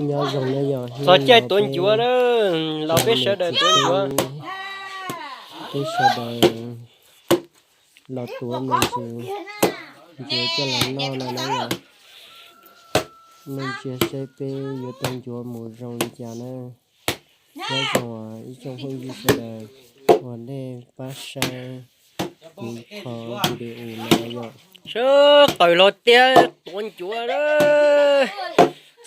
Nyob zoo na yog txog caij tuav ncuav na, los peb sawv daws tuav ncuav. Peb sawv daws los tuav me ntsis ncuav coj los noj no na yog. Nej ntsia saib peb yuav tau ncuav mus zoo li cas na. Nyob zoo ib tsoom phooj ywg sawv daws uas nej pab saib kuv qhov video no yom. Sawv qawm los tiag tuav ncuav na.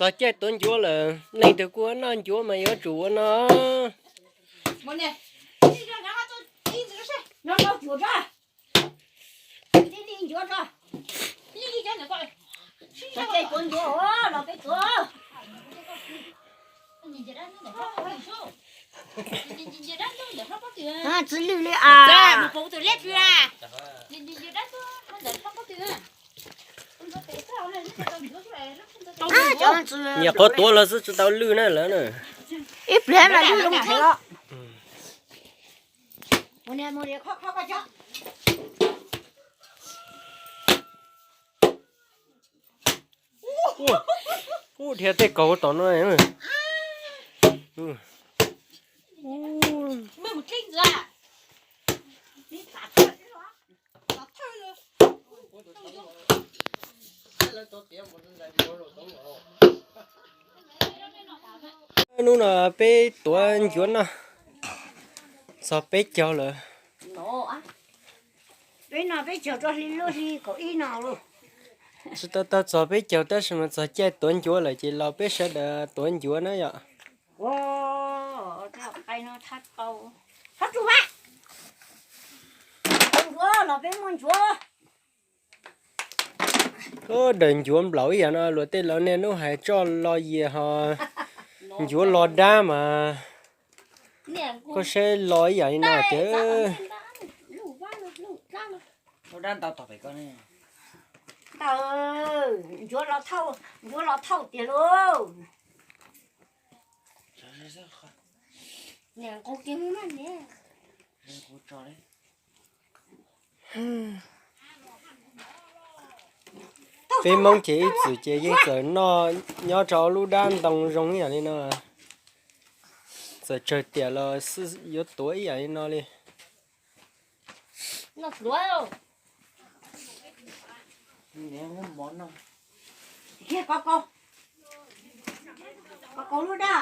Txog caij tuav ncuav lawm, leej twg kuj noj ncuav mas yuav tsum ua no. Txwv lwj li as. Nyiam qhov tuav los xwb tsis tau lwj na lawm na. Ib pliag mas lwj loo thev os. Ub, dhia tej kaus tom no. Hnub no peb tuav ncuav noj txog peb caug lawm. Peb no peb caug rau hli lub hli kaum ib no lauj. Tsis tau tau txog peb caug tab sis mas txog caij tuav ncuav lawm ces los peb sawv daws tuav ncuav na yom. Ua, qai no thab tau, thab tsuj vaj. Tuav ncuav los peb muaj ncuav. Ub, daws ncuav nplaum ib yam no luag tej laus niaj hnub hais tso lo yias ho ncuav lo dab mas koj saib lo ib yam li no tiag. Ncuav lo thauj, ncuav lo thauj tiag lauj. Peb Hmoob ces ib txwm ces yeej txawm noj nyob rau lub dab ntoo zoo ib yam li no. Txawm tsawg tiam los xwb yuav tuav ib yam li no li. Kiag ko kaus, ko kaus lub dab.